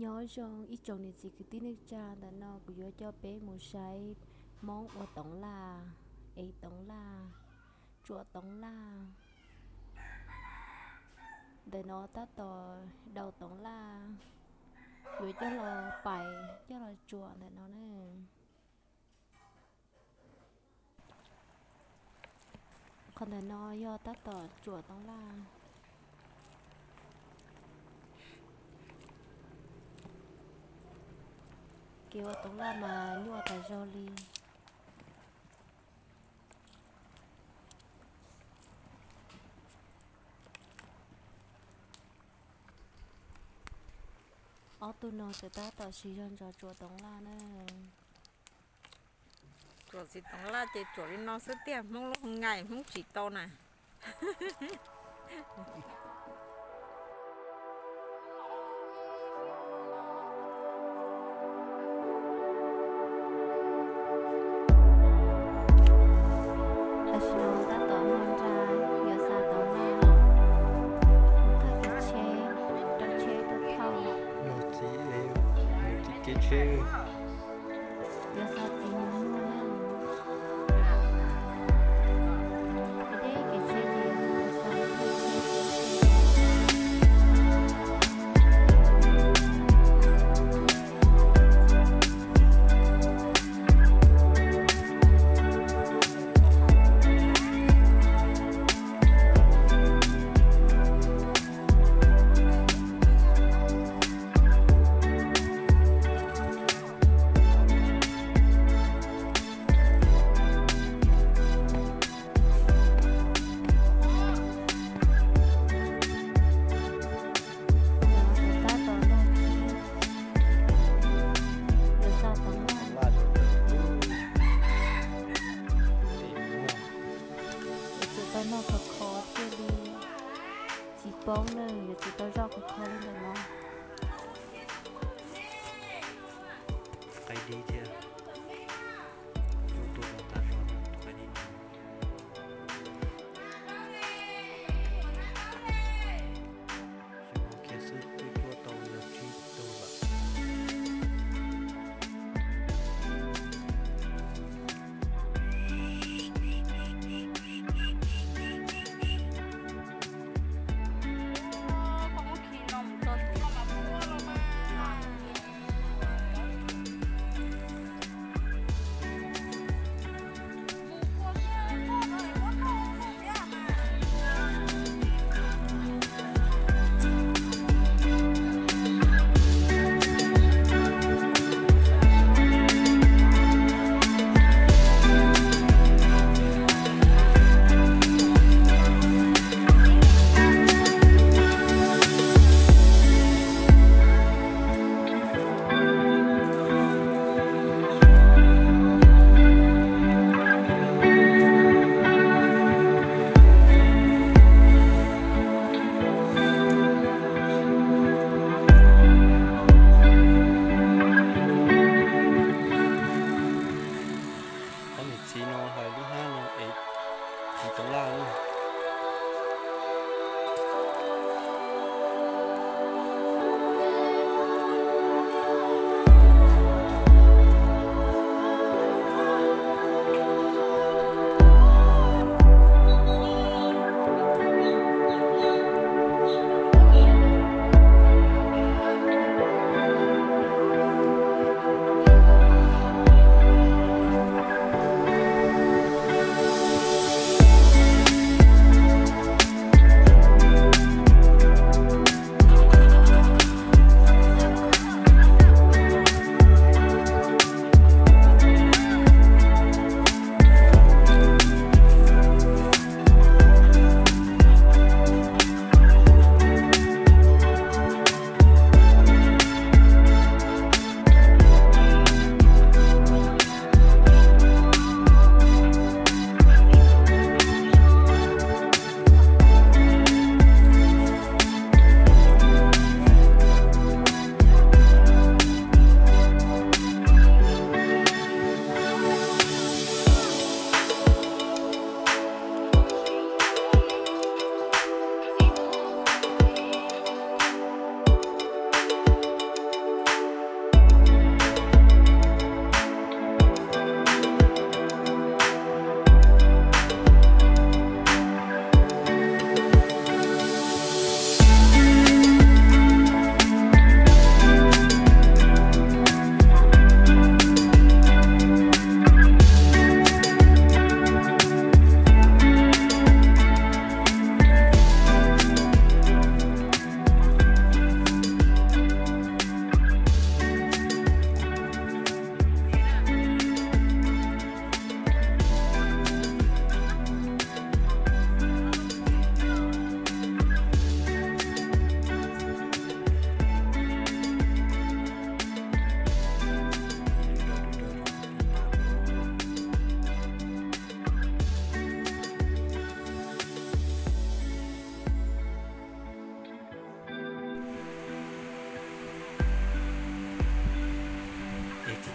Nyob zoo ib tsoom niam txiv kwv tij neej tsa, ntawm no kuv yuav coj peb mus saib Hmoob ua toov laj, ev toov laj, tsuam toov laj. Ntawm no tab tom daus toov laj, yuav coj los pais coj los tsuam ntawm no na. Qhov ntawm no yog tab tom tsuam toov laj. Kev ua toov laj mas nyuaj tas zog li. Ob tug no tseem tab tom siv zog ntsos tsuam toov laj na. Tsuam txiv toov laj ces tsuam li no xwb tiag, Hmoob lub hoo nkaim Hmoob tsim tau na. Tam sim no tab tom mus nra, yuav xa toov laj, thauj kev tsheb, rau tsheb tuaj thauj. Yog txiv, txiv kev tsheb. Yuav xa txiv mus muag na. Deb kev tsheb ces yuav xa mus thauj tsheb.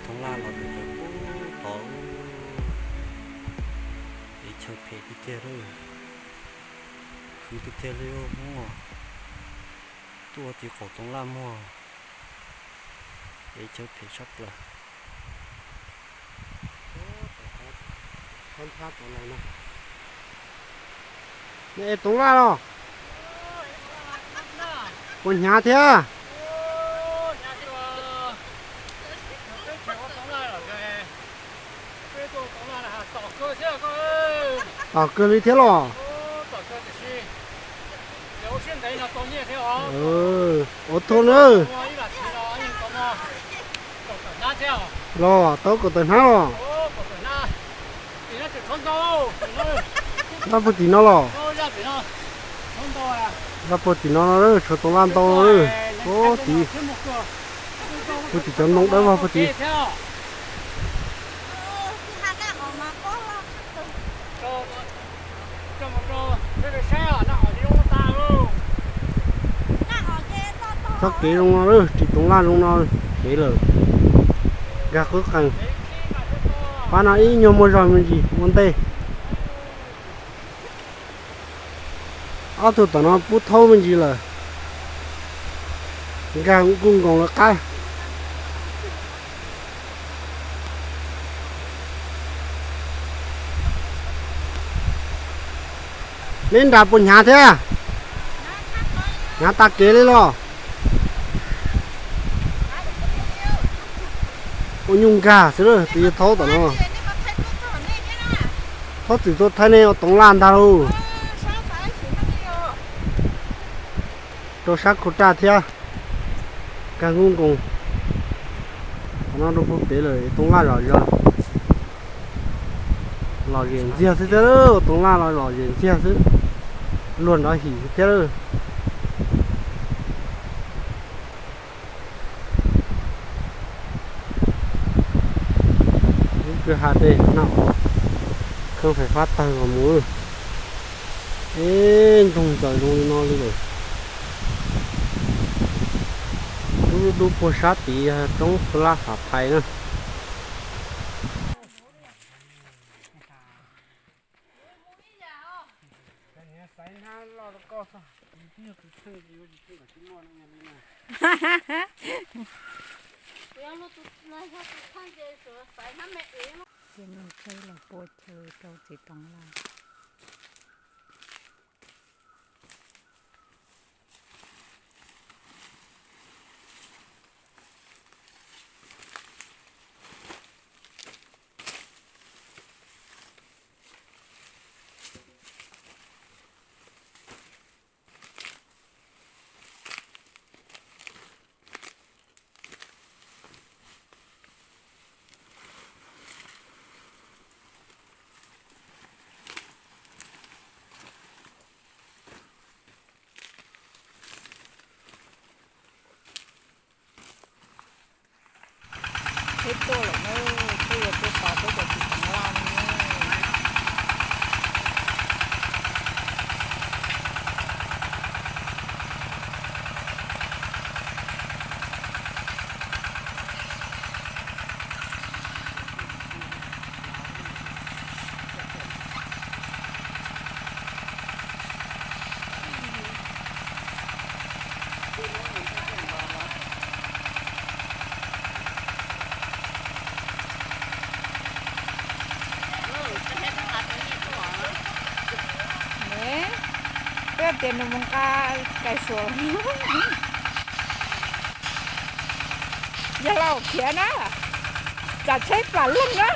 Toov laj los txog pub tod, es chaw phem tiag tiag lawm, khwv tiag tiag li os. Tuaj tim qaum toov laj muag, es chaw phem sab plaws. Nej es toov laj los? Puas hnyav thiab? Tom kawg li thiab los? Ua thaub na. Los tau kaum tawm hnab los? Laj puag tim no los? Laj puag tim no no, tshuav toov laj ntau lawm. Ub, tim, puag tim cov ntoo dawb vog puag tim. Txoj kev zoo no lawm, ris toov laj zoo no kev lawm. Nkag qub qees. Pab no ib nyuag muaj zog me ntsis ua ntej. Ob tug tom no pub thaub me ntsis lawm. Nkag nkuj nkoos lawv qab. Neb nram puas hnyav thiab? Hnyav tag kev li los? Ua nyuj nkag xwb lawm, tus yawg thaub tom no. Thaub txwm tuaj thaij nej ua toov laj ntag lauj. Rau sab khu raj thiab. Nkag nkuj nkoos. Qhov no rau puag pem lawm, toov laj zom zaws. Lom zem ntxiag xwb thiab, toov laj los lom zem ntxiag xwb. Luag nrov him xwb thiab. Lub kwj ha dej no, kheeb fais fab tawg los mus. Ib ntoog ntxaws zoo li no li lawm. Dub dub puag sab tid yog roob Phu Lab Xav Thais na. Ces nug tsheb los pua chaw rau txiv toov laj. Tsheb tuaj lawm na, tsheb yuav tuaj tos peb cov txiv toov laj no na. Ne, twb tias nws mus nqa kais suav los. Yog laus khiav na, tsam tsheb plam leeg na.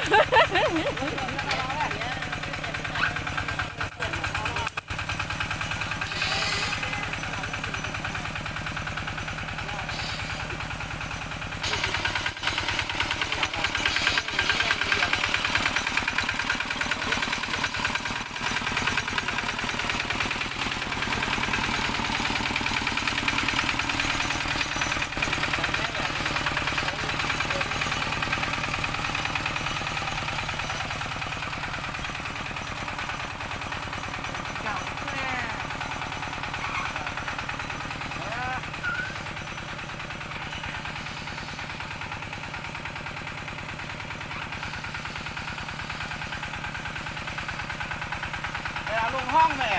Hoob me.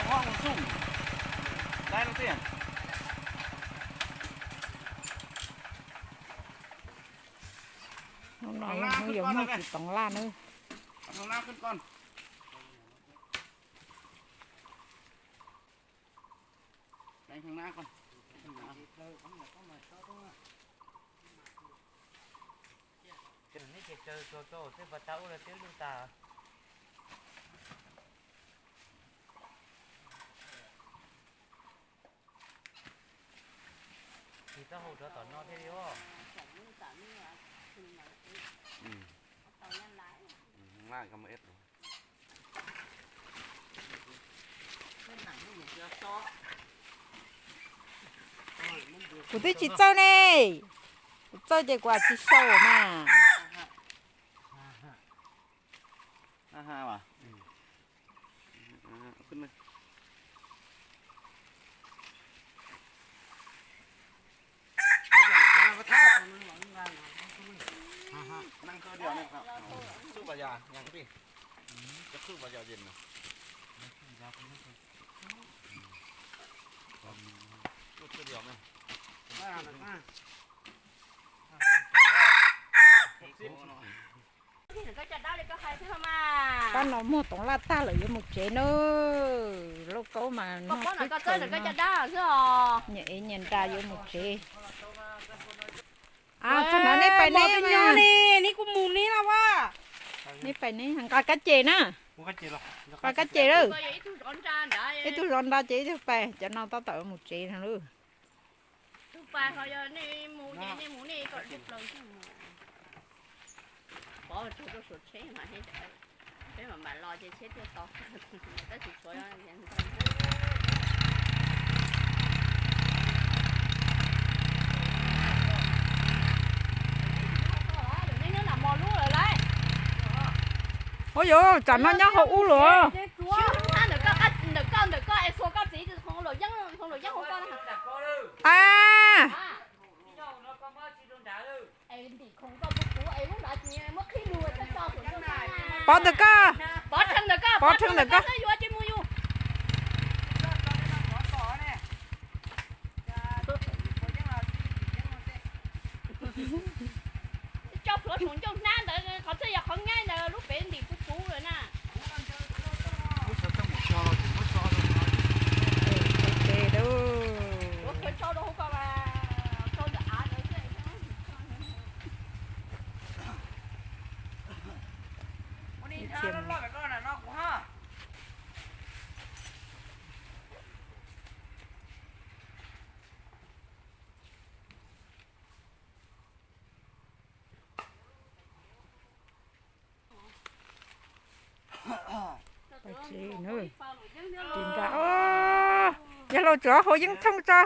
Hoob xum. Dai no tiag. Hnub no yog hnub yuav muag txiv toov laj nawb. Neb ces tsaws tsuag rau xwb, pas tas ub lawv twb luj tas. Tig taub hau rov tom no thiaj li os. Kuv twb tsis txawj ne. Kuv txawj ces kuv tsis sau mas. Pab no muag toov laj tag lawm yuav mus tsev nawb. Lauj kaub mas noj twb kawg, nyias ev nyias nra yuav mus tsev. Txog no neb pais neb, neb kuj mus neb no. Neb pais neb, nqa kab ces na. Nqa kab ces lawm. Ib tug zov nra ces ib tug pais, cov no tab tom mus tsev no lawm. Ua yuav tsam no nyob hauv ub lawm. A, pov ntawm ko, pov rheev ntawm ko. Tso plhuav tsoom ncauj hnab ntawd, qhov twg yog qhov nyaib ntawd lub pem ntim puv puv lawm na. Yawg laus tsuav hauv yeeb thooj tso,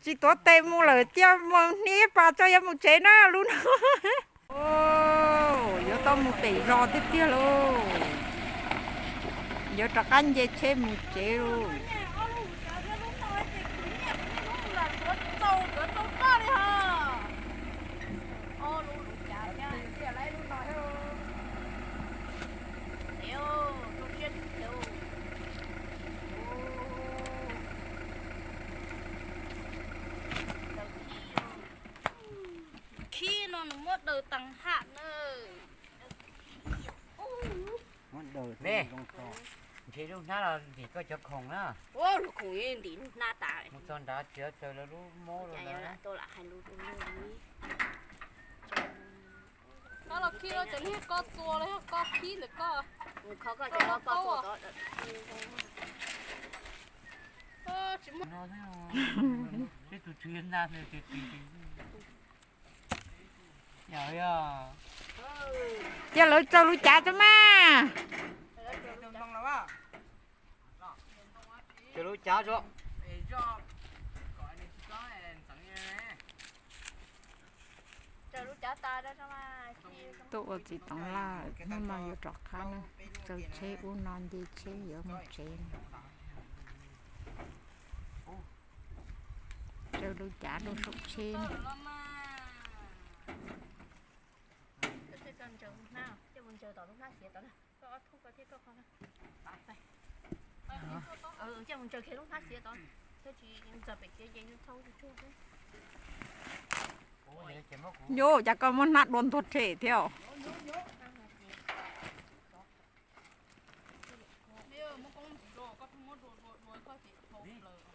tsis tuav tes mus lawm, cia mus hniv pas tso yuav mus tsev na lub no. Yuav tau mus pem zos tiag tiag lauj. Yuav rov qab nce tsheb mus tsev lauj. Khib no nws muab daws tag hab na. Ntshe lub hnab los ntim koj cov khoom na. Lub khoom ntim lub hnab tas. Mus txog nrad tsis txawj lawv lub mob lawm. Koj los khib los cov niag koj txua los yog koj khib ntawm koj. Tsis muaj. Tus tswv na. Cia lawv tsaws lub cav tso mas. Tsaws lub cav tso. Tuaj ua txiv toov laj, hnub no yuav rov qab na. Tsaws tsheb ub no nce tsheb yuav mus tsev. Tsaws lub cav rau saum tsheb na. Ntsaws tom lub hnab xiav tod na, koj ob tug koj thiab koj qhov na. Coj mus ntsaws kiag lub hnab xiav tod, thiab tsis ntsaws pem kiag ces yus txhob tsuag xwb. Yus, cas koj muab hnab dua ntuag rhe thiab os? Muab koob ntxiv rau, koj pheej muab dua dua dua koj ces dhau plaws.